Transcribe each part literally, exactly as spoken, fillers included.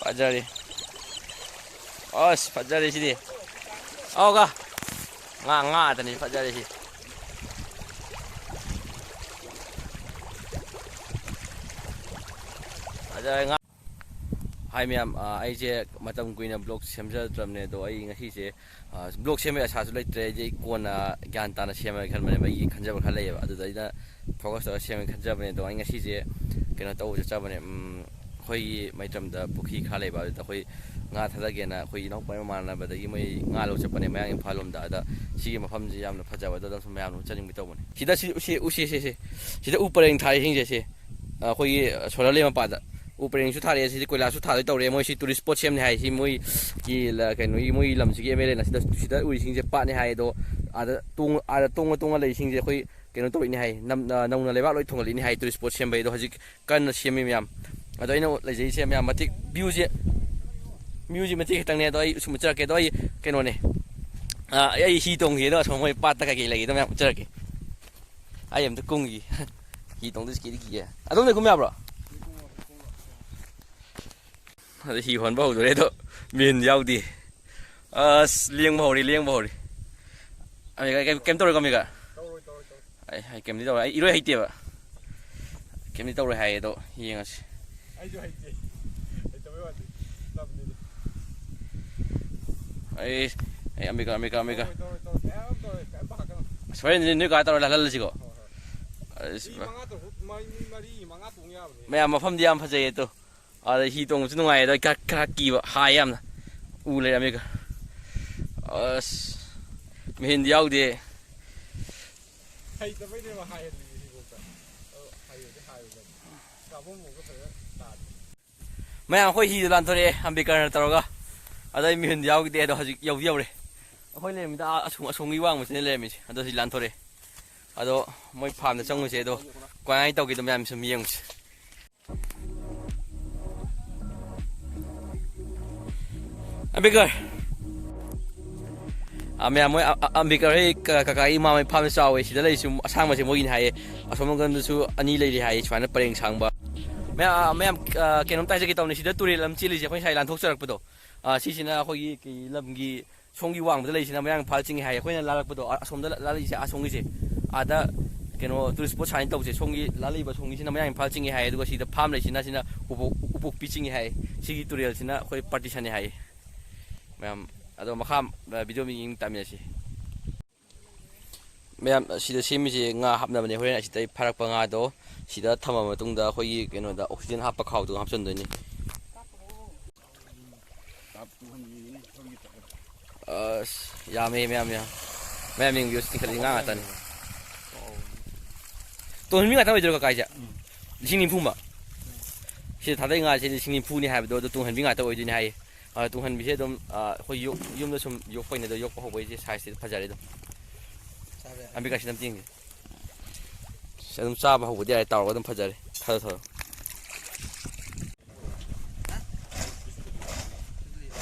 ꯐꯖꯔꯦ꯫ ꯑꯁ, ꯐꯖꯔꯦ ꯁꯤꯗꯤ꯫ ꯑꯧꯒ꯫ ꯉꯥ, ꯉꯥ ꯉꯥꯛꯇꯅꯤ ꯐꯖꯔꯦ ꯁꯤ꯫ ꯐꯖꯔꯦ ꯉꯥ꯫ ꯍꯥꯏ ꯃꯌꯥꯝ, ꯑ, ꯑꯩꯁꯦ ꯃꯇꯝ ꯀꯨꯏꯅ ꯕ꯭ꯂꯣꯒ ꯁꯦꯝꯖꯗ꯭ꯔꯕꯅꯦ, ꯑꯗꯣ ꯑꯩ ꯉꯁꯤꯁꯦ, ꯑ, ꯕ꯭ꯂꯣꯒ ꯁꯦꯝꯕꯒꯤ ꯑꯁꯥꯁꯨ ꯂꯩꯇ꯭ꯔꯦ꯫ ꯑꯩꯗꯤ ꯀꯣꯟꯅ ꯒ꯭ꯌꯥꯟ ꯇꯥꯅ ꯁꯦꯝꯃꯒꯦ ꯈꯟꯕꯅꯦꯕ, ꯑꯩꯒꯤ ꯈꯟꯖꯕ ꯈꯔ ꯂꯩꯌꯦꯕ, ꯑꯗꯨꯗ ꯑꯩꯅ ꯐꯣꯀꯁ ꯇꯧꯔꯒ ꯁꯦꯝꯒꯦ ꯈꯟꯖꯕꯅꯦ꯫ ꯑꯗꯣ ꯑꯩ ꯉꯁꯤꯁꯦ ꯀꯩꯅꯣ ꯇꯧꯕ ꯆꯠꯆꯕꯅꯦ, ꯎꯝ, ꯑꯩꯈꯣꯏꯒꯤ ꯃꯩꯇ꯭ꯔꯝꯗ ꯄꯨꯈ꯭ꯔꯤ ꯈꯔ ꯂꯩꯕ, ꯑꯗꯨꯗ ꯑꯩꯈꯣꯏ ꯉꯥ ꯊꯥꯗꯒꯦꯅ ꯑꯩꯈꯣꯏ ꯏꯅꯥꯎꯄꯥ ꯃꯃꯥꯟꯅꯕꯗꯒꯤ ꯃꯣꯏ ꯉꯥ ꯂꯧ ꯆꯠꯄꯅꯦ ꯃꯌꯥꯡ ꯏꯝꯐꯥꯜ ꯂꯣꯝꯗ꯫ ꯑꯗ ꯁꯤꯒꯤ ꯃꯐꯝꯁꯦ ꯌꯥꯝꯅ ꯐꯖꯕ, ꯑꯗꯨꯗ ꯁꯨꯝ ꯃꯌꯥꯝ ꯆꯠꯅꯤꯡꯕ ꯇꯧꯕꯅꯦ꯫ ꯁꯤꯗ ꯁꯤ ꯎꯁꯤ, ꯎꯁꯤ, ꯁꯤ, ꯁꯤ꯫ ꯁꯤꯗ ꯎ ꯄꯔꯦꯡ ꯊꯥꯔꯤꯁꯤꯡꯁꯦ ꯁꯤ, ꯑꯩꯈꯣꯏꯒꯤ ꯁꯣꯂꯔ ꯂꯦꯝ ꯃꯄꯥꯗ ꯎ ꯄꯔꯦꯡꯁꯨ ꯊꯥꯔꯛꯑꯦ꯫ ꯁꯤꯗꯤ ꯀꯣꯏꯂꯥꯁꯁꯨ ꯊꯥꯗꯣꯏ ꯇꯧꯔꯦ꯫ ꯃꯣꯏ ꯁꯤ ꯇꯨꯔꯤꯁ ꯁ꯭ꯄꯣꯠ ꯁꯦꯝꯅꯤ ꯍꯥꯏ꯫ ꯁꯤ ꯃꯣꯏꯒꯤ ꯂ-, ꯀꯩꯅꯣꯒꯤ, ꯃꯣꯏꯒꯤ ꯂꯝꯁꯤꯒꯤ ꯑꯦꯝ ꯑꯦꯜ ꯑꯦꯅ ꯁꯤꯗ, ꯁꯤꯗ ꯎꯔꯤꯁꯤꯡꯁꯦ ꯄꯥꯠꯅꯤ ꯍꯥꯏ꯫ ꯑꯗꯣ ꯑꯥꯗ ꯇꯣꯡ-, ꯑꯥꯗ ꯇꯣꯡꯉ ꯇꯣꯡꯉ ꯂꯩꯔꯤꯁꯤꯡꯁꯦ ꯑꯩꯈꯣꯏ ꯀꯩꯅꯣ ꯇꯧꯔꯤꯅꯤ ꯍꯥꯏ, ꯅꯝ-, ꯑ, ꯅꯧꯅ ꯂꯩꯕꯥꯛ ꯂꯣꯏ ꯊꯣꯡꯒꯠꯂꯤꯅꯤ ꯍꯥꯏ, ꯇꯨꯔꯤꯁ ꯁ꯭ꯄꯣꯠ ꯁꯦꯝꯕꯩ꯫ ꯑꯗꯣ ꯍꯧꯖꯤꯛ ꯀꯟꯅ ꯁꯦꯝꯃꯤ ꯃꯌꯥꯝ꯫ ꯑꯗꯣ ꯑꯩꯅ ꯂꯩꯖꯩꯁꯦ ꯃꯌꯥꯝ ꯃꯇꯦꯛ ꯚ꯭ꯌꯨꯁꯦ, ꯚ꯭ꯌꯨꯁꯦ ꯃꯇꯦꯛ ꯈꯤꯇꯪꯅꯦ꯫ ꯑꯗꯣ ꯑꯩ ꯁꯨꯝ ꯎꯠꯆꯔꯛꯀꯦ꯫ ꯑꯗꯣ ꯑꯩ ꯀꯩꯅꯣꯅꯦ, ꯑ, ꯑꯩ ꯍꯤ ꯇꯣꯡꯈꯤꯗꯣ ꯑꯁꯣꯝ ꯃꯣꯏ ꯄꯥꯠꯇ ꯀꯩꯀꯩ ꯂꯩꯒꯦꯗꯣ ꯃꯌꯥꯝ ꯎꯠꯆꯔꯛꯀꯦ꯫ ꯑꯩ ꯑꯝꯇ ꯀꯨꯝꯈꯤ꯫ ꯍꯤ ꯇꯣꯡꯗꯣꯏꯁꯤ ꯀꯤꯗꯤ ꯀꯤꯌꯦ꯫ ꯑꯗꯣꯝꯗ ꯀꯨꯝ ꯌꯥꯕ꯭ꯔꯣ? ꯑꯗ ꯍꯤ ꯍꯣꯟꯕ ꯍꯧꯗꯣꯔꯦ ꯑꯗꯣ ꯃꯤꯍꯨꯟ ꯌꯥꯎꯗꯦ꯫ ꯑꯁ, ꯂꯦꯡꯕ ꯍꯧꯔꯦ, ꯂꯦꯡꯕ ꯍꯧꯔꯦ꯫ ꯑꯃꯦꯔꯤꯀꯥ ꯀꯩꯝ, ꯀꯩꯝ ꯇꯧꯔꯣꯏꯀꯣ, ꯑꯃꯦꯔꯤꯀꯥ? ꯇꯧꯔꯣꯏ, ꯇꯧꯔꯣꯏ, ꯇꯧꯔꯣꯏ꯫ ꯑꯩ, ꯑꯩ ꯀꯩꯝꯗꯤ ꯇꯧꯔꯣꯏ꯫ ꯑꯩ ꯏꯔꯣꯏ ꯍꯩꯇꯦꯕ꯫ ꯀꯩꯝꯗꯤ ꯇꯧꯔꯣꯏ ꯍꯥꯏꯌꯦ, ꯑꯗꯣ ꯌꯦꯡꯉꯁꯤ꯫ ꯑꯩꯁꯨ ꯍꯩꯇꯦ꯫ ꯍꯩꯇꯕꯩ ꯋꯥꯅꯤ꯫ ꯇꯝꯃꯤꯅꯤ꯫ ꯑꯩ, ꯑꯩ ꯑꯃꯦꯔꯤꯀꯥ, ꯑꯃꯦꯔꯤꯀꯥ, ꯑꯃꯦꯔꯤꯀꯥ꯫ ꯇꯧꯔꯣꯏ, ꯇꯧꯔꯣꯏ, ꯇꯧꯔꯣꯏ꯫ ꯃꯌꯥꯝ ꯇꯧꯔꯣꯏ꯫ ꯀꯩꯝ ꯄꯥꯈꯠꯀꯅꯨ꯫ ꯑꯁ, ꯍꯣꯔꯦꯟꯗꯤ ꯅꯣꯏ ꯀꯥ ꯇꯧꯔ ꯂꯥꯜꯍꯜꯂꯁꯤꯀꯣ? ꯍꯣꯏ, ꯍꯣꯏ꯫ ꯑꯁ, ꯃꯤ ꯃꯉꯥ ꯇꯔꯨꯛ, ꯃꯤ ꯃꯔꯤ, ꯃꯉꯥ ꯇꯣꯡ ꯌꯥꯕꯅꯦ꯫ ꯃꯌꯥꯝ ꯃꯐꯝꯗꯤ ꯌꯥꯝ ꯐꯖꯩꯌꯦ ꯑꯗꯣ꯫ ꯑꯗ ꯍꯤ ꯇꯣꯡꯕꯁꯨ ꯅꯨꯡꯉꯥꯏ, ꯑꯗꯣ ꯈꯔ, ꯈꯔ ꯀꯤꯕ, ꯍꯥꯏ ꯌꯥꯝꯅ꯫ ꯎ ꯂꯩꯔꯝꯃꯦꯒ꯫ ꯑꯁ, ꯃꯤꯍꯨꯟꯗꯤ ꯌꯥꯎꯗꯦ꯫ ꯍꯩꯇꯕꯩꯅꯦꯕ ꯍꯥꯏꯍꯜꯂꯤꯁꯦ ꯍꯤꯕꯣꯛꯇ꯫ ꯑꯗꯣ ꯍꯩꯔꯗꯤ ꯍꯥꯏꯔꯣꯏꯗꯕꯅꯤ꯫ ꯀꯥꯐꯝ ꯐꯥꯎꯕ ꯐꯖꯅ ꯇꯥꯗꯦ꯫ ꯃꯌꯥꯝ ꯑꯩꯈꯣꯏ ꯍꯤꯗꯣ ꯂꯥꯟꯊꯣꯔꯛꯑꯦ ꯑꯝꯕꯦꯗꯀꯔꯅ ꯇꯧꯔꯒ꯫ ꯑꯗꯣ ꯑꯩ ꯃꯤꯍꯨꯟꯗꯤ ꯌꯥꯎꯈꯤꯗꯦ, ꯑꯗꯣ ꯍꯧꯖꯤꯛ ꯌꯧꯗꯤ ꯌꯧꯔꯦ꯫ ꯑꯩꯈꯣꯏ ꯂꯩꯔꯝꯃꯤꯗ ꯑꯥ ꯑꯁꯣꯝ, ꯑꯁꯣꯝꯒꯤ ꯋꯥꯡꯃꯁꯤꯅ ꯂꯩꯔꯝꯃꯤꯁꯦ꯫ ꯑꯗꯣ ꯍꯧꯖꯤꯛ ꯂꯥꯟꯊꯣꯔꯛꯑꯦ꯫ ꯑꯗꯣ ꯃꯣꯏ ꯐꯥꯔꯝꯗ ꯆꯪꯉꯨꯁꯦ꯫ ꯑꯗꯣ ꯀꯃꯥꯏꯅ ꯇꯧꯒꯦꯗꯣ ꯃꯌꯥꯝ ꯁꯨꯝ ꯌꯦꯡꯉꯨꯁꯦ꯫ ꯑꯝꯕꯦꯗꯀꯔ꯫ ꯑ, ꯃꯌꯥꯝ, ꯃꯣꯏ ꯑ-, ꯑ-, ꯑꯝꯕꯦꯗꯀꯔ ꯍꯣꯏ ꯀ-, ꯀꯀꯥꯒꯤ ꯏꯃꯥ ꯍꯣꯏ ꯐꯥꯔꯝꯁꯦ ꯆꯥꯎꯋꯦ꯫ ꯁꯤꯗ ꯂꯩꯔꯤꯁꯤ ꯑꯁꯥꯡꯕꯁꯦ ꯃꯣꯏꯒꯤꯅꯤ ꯍꯥꯏꯌꯦ꯫ ꯑꯁꯣꯝ ꯅꯥꯀꯟꯗꯁꯨ ꯑꯅꯤ ꯂꯩꯔꯤ ꯍꯥꯏꯌꯦ, ꯁꯨꯃꯥꯏꯅ ꯄꯔꯦꯡ ꯁꯥꯡꯕ꯫ ꯃꯌꯥꯝ, ꯃꯌꯥꯝ, ꯑ, ꯀꯩꯅꯣꯝꯇ ꯍꯥꯏꯖꯒꯦ ꯇꯧꯅꯤ꯫ ꯁꯤꯗ ꯇꯨꯔꯦꯜ ꯑꯃ ꯆꯦꯜꯂꯤꯁꯦ, ꯑꯩꯈꯣꯏ ꯉꯁꯥꯏ ꯂꯥꯟꯊꯣꯛꯆꯔꯛꯄꯗꯣ, ꯑ, ꯁꯤꯁꯤꯅ ꯑꯩꯈꯣꯏꯒꯤ ꯀꯩ ꯂꯝꯒꯤ ꯁꯣꯝꯒꯤ ꯋꯥꯡꯃꯗ ꯂꯩꯔꯤꯁꯤꯅ ꯃꯌꯥꯡ ꯏꯝꯐꯥꯜ ꯆꯤꯡꯉꯤ ꯍꯥꯏ꯫ ꯑꯩꯈꯣꯏꯅ ꯂꯥꯜꯂꯛꯄꯗꯣ, ꯑ-, ꯑꯁꯣꯝꯗ ꯂꯥ-, ꯂꯥꯜꯂꯛꯏꯁꯦ, ꯑꯁꯣꯝꯒꯤꯁꯦ, ꯑꯥꯗ ꯀꯩꯅꯣ ꯇꯨꯔꯤꯁ ꯁ꯭ꯄꯣꯠ ꯁꯥꯏꯟ ꯇꯧꯁꯦ, ꯁꯣꯝꯒꯤ ꯂꯥꯜꯂꯛꯏꯕ ꯁꯣꯝꯒꯤꯁꯤꯅ ꯃꯌꯥꯡ ꯏꯝꯐꯥꯜ ꯆꯤꯡꯉꯤ ꯍꯥꯏ꯫ ꯑꯗꯨꯒ ꯁꯤꯗ ꯐꯥꯝ ꯂꯩꯁꯤꯅ, ꯁꯤꯅ ꯎꯄꯣꯛ-, ꯎꯄꯣꯛꯄꯤ ꯆꯤꯡꯉꯤ ꯍꯥꯏ꯫ ꯁꯤꯒꯤ ꯇꯨꯔꯦꯜꯁꯤꯅ ꯑꯩꯈꯣꯏ ꯄꯥꯔꯇꯤꯁꯟꯅꯤ ꯍꯥꯏ꯫ ꯃꯌꯥꯝ, ꯑꯗꯣ ꯃꯈꯥ, ꯑ, ꯚꯤꯗꯤꯑꯣ ꯃꯤꯡ ꯇꯥꯃꯤꯟꯅꯁꯤ꯫ ꯃꯌꯥꯝ, ꯁꯤꯗ ꯁꯦꯝꯃꯤꯁꯦ ꯉꯥ ꯍꯥꯞꯅꯕꯅꯦ꯫ ꯍꯣꯔꯦꯟ ꯑꯁꯤꯗ ꯐꯥꯔꯛꯄ ꯉꯥꯗꯣ ꯁꯤꯗ ꯊꯝꯃ ꯃꯇꯨꯡꯗ ꯑꯩꯈꯣꯏꯒꯤ ꯀꯩꯅꯣꯗ ꯑꯣꯛꯁꯤꯖꯦꯟ ꯍꯥꯞꯄ ꯈꯥꯎꯗꯨ ꯍꯥꯞꯆꯤꯟꯗꯣꯏꯅꯤ꯫ ꯑꯁ, ꯌꯥꯝꯃꯦ ꯃꯌꯥꯝ, ꯃꯌꯥꯝ꯫ ꯃꯌꯥꯝ ꯌꯦꯡꯕꯤꯌꯨ, ꯆꯤꯡꯈꯠꯂꯤ ꯉꯥ ꯉꯥꯛꯇꯅꯤ꯫ ꯇꯨꯡꯍꯟꯕꯤ ꯉꯥꯛꯇ ꯑꯣꯏꯗꯣꯏꯔꯣ ꯀꯀꯥ ꯍꯥꯏꯁꯦ? ꯂꯤꯁꯤꯡ ꯅꯤꯐꯨ ꯑꯃ? ꯁꯤꯗ ꯊꯥꯗꯩ ꯉꯥꯁꯦ ꯂꯤꯁꯤꯡ ꯅꯤꯐꯨꯅꯤ ꯍꯥꯏꯕꯗꯣ, ꯑꯗꯣ ꯇꯨꯡꯍꯟꯕꯤ ꯉꯥꯛꯇ ꯑꯣꯏꯗꯣꯏꯅꯤ ꯍꯥꯏꯌꯦ꯫ ꯑ, ꯇꯨꯡꯍꯟꯕꯤꯁꯦ ꯑꯗꯨꯝ, ꯑ, ꯑꯩꯈꯣꯏ ꯌꯣꯛ-, ꯌꯨꯝꯗ ꯁꯨꯝ ꯌꯣꯛꯄ ꯑꯣꯏꯅ ꯑꯗꯣ ꯌꯣꯛꯄ ꯍꯧꯕꯩꯁꯦ ꯁꯥꯏꯖꯁꯦ ꯐꯖꯔꯦ ꯑꯗꯨꯝ꯫ ꯆꯥꯕ ꯌꯥꯔꯦ꯫ ꯑꯝꯕꯤꯀꯥꯁꯤ ꯑꯗꯨꯝ ꯇꯤꯡꯒꯦ꯫ ꯁꯤ ꯑꯗꯨꯝ ꯆꯥꯕ ꯍꯧꯕꯗꯤ ꯌꯥꯔꯦ, ꯇꯥꯎꯔꯒ ꯑꯗꯨꯝ ꯐꯖꯔꯦ꯫ ꯊꯥꯗ ꯊꯥꯗ꯫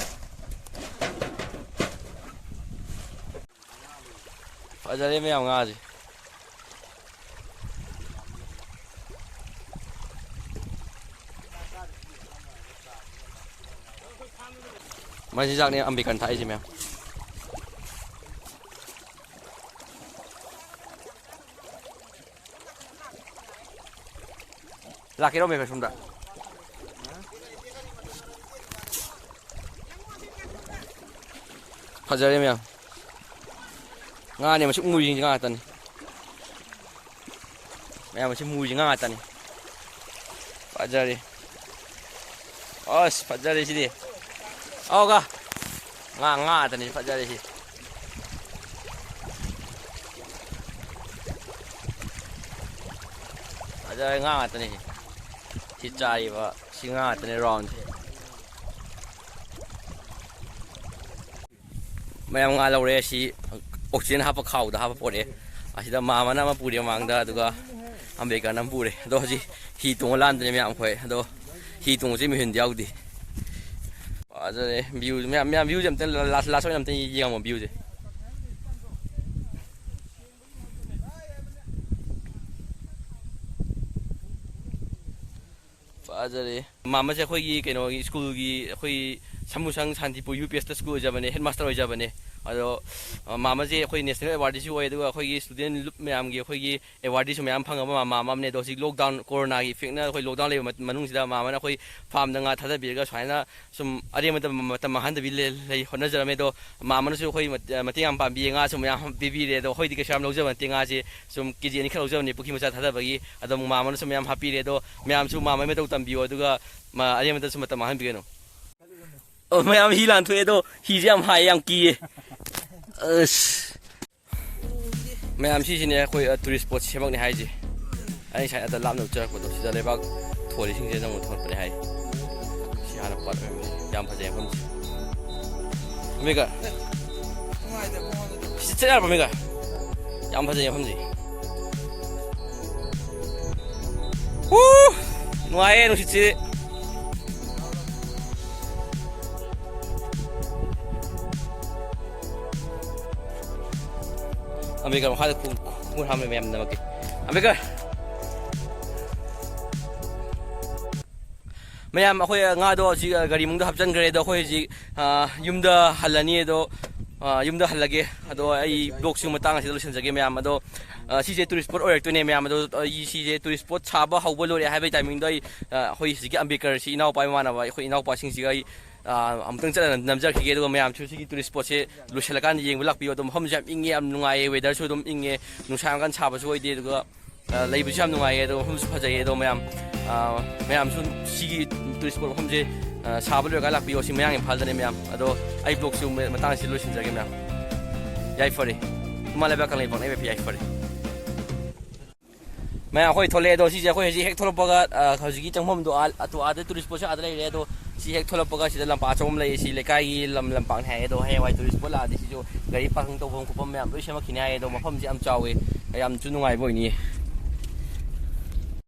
ꯐꯖꯔꯦ ꯃꯌꯥꯝ ꯉꯥꯁꯦ꯫ ꯃꯆꯤꯟꯖꯥꯛꯅꯦ ꯑꯝꯕꯤꯀꯟ ꯊꯥꯛꯏꯁꯦ ꯃꯌꯥꯝ꯫ ꯂꯥꯛꯀꯦꯔꯣ ꯃꯦꯝ ꯁꯣꯝꯗ? ꯐꯖꯔꯦ ꯃꯌꯥꯝ꯫ ꯉꯥꯅꯦ ꯃꯁꯤ ꯎꯔꯤꯁꯤꯡꯁꯦ ꯉꯥ ꯉꯥꯛꯇꯅꯤ꯫ ꯃꯌꯥꯝ ꯑꯁꯤ ꯃꯨꯔꯤꯁꯦ ꯉꯥ ꯉꯥꯛꯇꯅꯤ꯫ ꯐꯖꯔꯦ꯫ ꯑꯁ, ꯐꯖꯔꯦ ꯁꯤꯗꯤ꯫ ꯑꯧꯒ꯫ ꯉꯥ, ꯉꯥ ꯉꯥꯛꯇꯅꯤ, ꯐꯖꯔꯦ ꯁꯤ꯫ ꯐꯖꯔꯦ, ꯉꯥ ꯉꯥꯛꯇꯅꯤ ꯁꯤ꯫ ꯁꯤ ꯆꯥꯔꯤꯕ, ꯁꯤ ꯉꯥ ꯉꯥꯛꯇꯅꯤ round ꯁꯦ꯫ ꯃꯌꯥꯝ ꯉꯥ ꯂꯧꯔꯦ꯫ ꯑꯁꯤ oxygen ꯍꯥꯞꯄ ꯈꯥꯎꯗ ꯍꯥꯞꯄ ꯄꯣꯔꯛꯑꯦ꯫ ꯑꯁꯤꯗ ꯃꯥꯃꯅ ꯑꯃ ꯄꯨꯔꯦ ꯃꯃꯥꯡꯗ, ꯑꯗꯨꯒ ꯑꯝꯕꯦꯗꯀꯔꯅ ꯑꯃ ꯄꯨꯔꯦ꯫ ꯑꯗꯣ ꯍꯧꯖꯤꯛ ꯍꯤ ꯇꯣꯡꯉ ꯂꯥꯟꯗꯣꯏꯅꯦ ꯃꯌꯥꯝ ꯑꯩꯈꯣꯏ꯫ ꯑꯗꯣ ꯍꯤ ꯇꯣꯡꯕꯁꯦ ꯃꯤꯍꯨꯟꯗꯤ ꯌꯥꯎꯗꯦ꯫ ꯐꯖꯔꯦ view ꯃꯌꯥꯝ, ꯃꯌꯥꯝ view ꯁꯦ ꯑꯝꯇ ꯂꯥꯁ, ꯂꯥꯁ ꯑꯣꯏꯅ ꯑꯝꯇ ꯌꯦꯡꯉꯝꯃꯣ view ꯁꯦ꯫ ꯐꯖꯔꯦ꯫ ꯃꯥꯃꯁꯦ ꯑꯩꯈꯣꯏꯒꯤ ꯀꯩꯅꯣꯒꯤ ꯁ꯭ꯀꯨꯜꯒꯤ, ꯑꯩꯈꯣꯏꯒꯤ ꯁꯃꯨꯁꯪ ꯁꯥꯟꯇꯤꯄꯨꯔ ꯌꯨ ꯄꯤ ꯑꯦꯁꯇ ꯁ꯭ꯀꯨꯜ ꯑꯣꯏꯖꯕꯅꯦ, ꯍꯦꯗ ꯃꯥꯁꯇꯔ ꯑꯣꯏꯖꯕꯅꯦ꯫ ꯑꯗꯣ, ꯑ, ꯃꯥꯃꯁꯦ ꯑꯩꯈꯣꯏ ꯅꯦꯁꯅꯦꯜ ꯑꯦꯋꯥꯔꯗꯁꯨ ꯑꯣꯏ, ꯑꯗꯨꯒ ꯑꯩꯈꯣꯏꯒꯤ ꯁ꯭ꯇꯨꯗꯦꯟ ꯂꯨꯞ ꯃꯌꯥꯝꯒꯤ ꯑꯩꯈꯣꯏꯒꯤ ꯑꯦꯋꯥꯔꯗꯁꯨ ꯃꯌꯥꯝ ꯐꯪꯉꯕ ꯃꯥ-, ꯃꯥꯃ ꯑꯃꯅꯦ꯫ ꯑꯗꯣ ꯍꯧꯖꯤꯛ ꯂꯣꯛꯗꯥꯎꯟ, ꯀꯣꯔꯣꯅꯥꯒꯤ ꯏꯐꯦꯛꯅ ꯑꯩꯈꯣꯏ ꯂꯣꯛꯗꯥꯎꯟ ꯂꯩꯕ ꯃꯠ-, ꯃꯅꯨꯡꯁꯤꯗ ꯃꯥꯃꯅ ꯑꯩꯈꯣꯏ ꯐꯥꯔꯝꯗ ꯉꯥ ꯊꯥꯗꯕꯤꯔꯒ ꯁꯨꯃꯥꯏꯅ ꯁꯨꯝ ꯑꯔꯦꯝꯕꯗ ꯃꯇꯝ ꯃꯥꯡꯍꯟꯗꯕꯤ ꯂꯩ, ꯂꯩ, ꯍꯣꯠꯅꯖꯔꯝꯃꯦ꯫ ꯑꯗꯣ ꯃꯥꯃꯅꯁꯨ ꯑꯩꯈꯣꯏ ꯃꯠ-, ꯃꯇꯦꯡ ꯌꯥꯝ ꯄꯥꯡꯕꯤꯌꯦ, ꯉꯥꯁꯨ ꯃꯌꯥꯝ ꯄꯤꯕꯤꯔꯦ꯫ ꯑꯗꯣ ꯑꯩꯈꯣꯏꯗꯤ ꯀꯩꯁꯨ ꯌꯥꯝ ꯂꯧꯖꯕ ꯅꯠꯇꯦ, ꯉꯥꯁꯦ ꯁꯨꯝ ꯀꯦ ꯖꯤ ꯑꯅꯤꯈꯛ ꯂꯧꯖꯕꯅꯦ, ꯄꯨꯈ꯭ꯔꯤ ꯃꯆꯥ ꯊꯥꯗꯕꯒꯤ꯫ ꯑꯗꯣ ꯃꯥꯃꯅꯁꯨ ꯃꯌꯥꯝ ꯍꯥꯞꯄꯤꯔꯦ꯫ ꯑꯗꯣ ꯃꯌꯥꯝꯁꯨ ꯃꯥꯃ ꯃꯇꯧ ꯇꯝꯕꯤꯌꯣ, ꯑꯗꯨꯒ ꯃ-, ꯑꯔꯦꯝꯕꯗꯁꯨ ꯃꯇꯝ ꯃꯥꯡꯍꯟꯕꯤꯒꯅꯨ꯫ ꯑꯣ, ꯃꯌꯥꯝ ꯍꯤ ꯂꯥꯟꯊꯣꯛꯑꯦ, ꯑꯗꯣ ꯍꯤꯁꯦ ꯌꯥꯝ ꯍꯥꯏ, ꯌꯥꯝ ꯀꯤꯌꯦ꯫ ꯑꯁ꯫ ꯃꯌꯥꯝ ꯁꯤꯁꯤꯅꯦ ꯑꯩꯈꯣꯏ, ꯑ, ꯇꯨꯔꯤꯁ ꯁ꯭ꯄꯣꯠ ꯁꯦꯝꯃꯛꯅꯤ ꯍꯥꯏꯁꯦ꯫ ꯑꯩ ꯉꯁꯥꯏ ꯑꯗ ꯂꯥꯞꯅ ꯆꯠꯂꯛꯄꯗꯣ ꯁꯤꯗ ꯂꯩꯕꯥꯛ ꯊꯣꯜꯂꯤꯁꯤꯡꯁꯦ ꯅꯪꯕꯨ ꯊꯣꯛꯂꯛꯄꯅꯦ ꯍꯥꯏ꯫ ꯁꯤ ꯍꯥꯟꯅ ꯄꯥꯠ ꯑꯣꯏꯔꯝꯃꯦ꯫ ꯌꯥꯝ ꯐꯖꯩ ꯃꯐꯝꯁꯦ꯫ ꯑꯝꯕꯦꯗꯀꯔ꯫ ꯁꯤ ꯆꯠ ꯌꯥꯔꯕ, ꯑꯝꯕꯦꯗꯀꯔ? ꯌꯥꯝ ꯐꯖꯩ ꯃꯐꯝꯁꯦ꯫ ꯎ! ꯅꯨꯡꯉꯥꯏꯌꯦ ꯅꯨꯡꯁꯤꯠꯁꯤ꯫ ꯑꯝꯕꯦꯗꯀꯔ ꯃꯈꯥꯗ ꯈꯣꯡ-, ꯈꯣꯡ ꯍꯥꯝꯃꯦ ꯃꯌꯥꯝ ꯅꯃꯛꯀꯤ꯫ ꯑꯝꯕꯦꯗꯀꯔ꯫ ꯃꯌꯥꯝ, ꯑꯩꯈꯣꯏ ꯉꯥꯗꯣ ꯍꯧꯖꯤꯛ, ꯑ, ꯒꯥꯔꯤ ꯃꯅꯨꯡꯗ ꯍꯥꯞꯆꯤꯟꯈ꯭ꯔꯦ꯫ ꯑꯗꯣ ꯑꯩꯈꯣꯏ ꯍꯧꯖꯤꯛ, ꯑ, ꯌꯨꯝꯗ ꯍꯜꯂꯅꯤ꯫ ꯑꯗꯣ, ꯑ, ꯌꯨꯝꯗ ꯍꯜꯂꯒꯦ꯫ ꯑꯗꯣ ꯑꯩ ꯕ꯭ꯂꯣꯒꯁꯨ ꯃꯇꯥꯡ ꯑꯁꯤꯗ ꯂꯣꯏꯁꯤꯟꯖꯒꯦ ꯃꯌꯥꯝ꯫ ꯑꯗꯣ, ꯑ, ꯁꯤꯁꯦ ꯇꯨꯔꯤꯁ ꯁ꯭ꯄꯣꯠ ꯑꯣꯏꯔꯛꯇꯣꯏꯅꯦ ꯃꯌꯥꯝ꯫ ꯑꯗꯣ ꯑꯩ ꯁꯤꯁꯦ ꯇꯨꯔꯤꯁ ꯁ꯭ꯄꯣꯠ ꯁꯥꯕ ꯍꯧꯕ ꯂꯣꯏꯔꯦ ꯍꯥꯏꯕꯒꯤ ꯇꯥꯏꯃꯤꯡꯗꯣ ꯑꯩ, ꯑ, ꯑꯩꯈꯣꯏ ꯍꯧꯖꯤꯛꯀꯤ ꯑꯝꯕꯦꯗꯀꯔꯁꯤ ꯏꯅꯥꯎꯄꯥ ꯏꯃꯥꯟꯅꯕ ꯑꯩꯈꯣꯏ ꯏꯅꯥꯎꯄꯥꯁꯤꯡꯁꯤꯒ ꯑꯩ, ꯑ, ꯑꯃꯨꯛꯇꯪ ꯆꯠꯂꯒ ꯅꯝꯖꯔꯛꯈꯤꯒꯦ꯫ ꯑꯗꯨꯒ ꯃꯌꯥꯝꯁꯨ ꯁꯤꯒꯤ ꯇꯨꯔꯤꯁ ꯁ꯭ꯄꯣꯠꯁꯦ ꯂꯣꯏꯁꯤꯜꯂꯀꯥꯟꯗ ꯌꯦꯡꯕ ꯂꯥꯛꯄꯤꯌꯨ꯫ ꯑꯗꯣ ꯃꯐꯝꯁꯦ ꯌꯥꯝ ꯏꯪꯉꯦ, ꯌꯥꯝ ꯅꯨꯡꯉꯥꯏꯌꯦ, ꯋꯦꯗꯔꯁꯨ ꯑꯗꯨꯝ ꯏꯪꯉꯦ, ꯅꯨꯡꯁꯥ ꯌꯥꯝ ꯀꯟꯅ ꯁꯥꯕꯁꯨ ꯑꯣꯏꯗꯦ꯫ ꯑꯗꯨꯒ ꯑ, ꯂꯩꯕꯁꯨ ꯌꯥꯝ ꯅꯨꯡꯉꯥꯏꯌꯦ꯫ ꯑꯗꯣ ꯃꯐꯝꯁꯨ ꯐꯖꯩꯌꯦ꯫ ꯑꯗꯣ ꯃꯌꯥꯝ, ꯑ, ꯃꯌꯥꯝꯁꯨ ꯁꯤꯒꯤ ꯇꯨꯔꯤꯁ ꯁ꯭ꯄꯣꯠ ꯃꯐꯝꯁꯦ, ꯑ, ꯁꯥꯕ ꯂꯣꯏꯔꯀꯥꯟꯗ ꯂꯥꯛꯄꯤꯌꯣ꯫ ꯁꯤ ꯃꯌꯥꯡ ꯏꯝꯐꯥꯜꯗꯅꯦ ꯃꯌꯥꯝ꯫ ꯑꯗꯣ ꯑꯩ ꯕ꯭ꯂꯣꯒꯁꯨ ꯃꯇꯥꯡ ꯑꯁꯤꯗ ꯂꯣꯏꯁꯤꯟꯖꯔꯒꯦ ꯃꯌꯥꯝ꯫ ꯌꯥꯏꯐꯔꯦ꯫ ꯏꯃꯥ ꯂꯩꯕꯥꯛ ꯀꯪꯂꯩꯄꯥꯛꯅ ꯌꯥꯏꯐꯔꯦ꯫ ꯃꯌꯥꯝ ꯑꯩꯈꯣꯏ ꯊꯣꯛꯂꯛꯑꯦ꯫ ꯑꯗꯣ ꯁꯤꯁꯦ ꯑꯩꯈꯣꯏ ꯍꯧꯖꯤꯛ ꯍꯦꯛ ꯊꯣꯛꯂꯛꯄꯒ, ꯑ, ꯍꯧꯖꯤꯛꯀꯤ ꯆꯪꯐꯝꯗꯣ ꯑꯥ, ꯑꯗꯣ ꯑꯥꯗ ꯇꯨꯔꯤꯁ ꯁ꯭ꯄꯣꯠꯁꯦ ꯑꯥꯗ ꯂꯩꯔꯦ꯫ ꯑꯗꯣ ꯁꯤ ꯍꯦꯛ ꯊꯣꯛꯂꯛꯄꯒ ꯁꯤꯗ ꯂꯝꯄꯥꯛ ꯑꯆꯧꯕ ꯑꯃ ꯂꯩꯌꯦ꯫ ꯁꯤ ꯂꯩꯀꯥꯏꯒꯤ ꯂꯝ ꯂꯝꯄꯥꯛꯅꯤ ꯍꯥꯏꯌꯦ꯫ ꯑꯗꯣ ꯍꯌꯦꯡꯋꯥꯏ ꯇꯨꯔꯤꯁ ꯁ꯭ꯄꯣꯠ ꯂꯥꯛꯑꯗꯤ ꯁꯤꯁꯨ ꯒꯥꯔꯤ ꯄꯥꯔꯀꯤꯡ ꯇꯧꯐꯝ ꯈꯣꯠꯐꯝ ꯃꯌꯥꯝ ꯂꯣꯏ ꯁꯦꯝꯃꯛꯈꯤꯅꯤ ꯍꯥꯏꯌꯦ꯫ ꯑꯗꯣ ꯃꯐꯝꯁꯦ ꯌꯥꯝ ꯆꯥꯎꯋꯦ, ꯌꯥꯝꯁꯨ ꯅꯨꯡꯉꯥꯏꯕ ꯑꯣꯏꯅꯤꯌꯦ꯫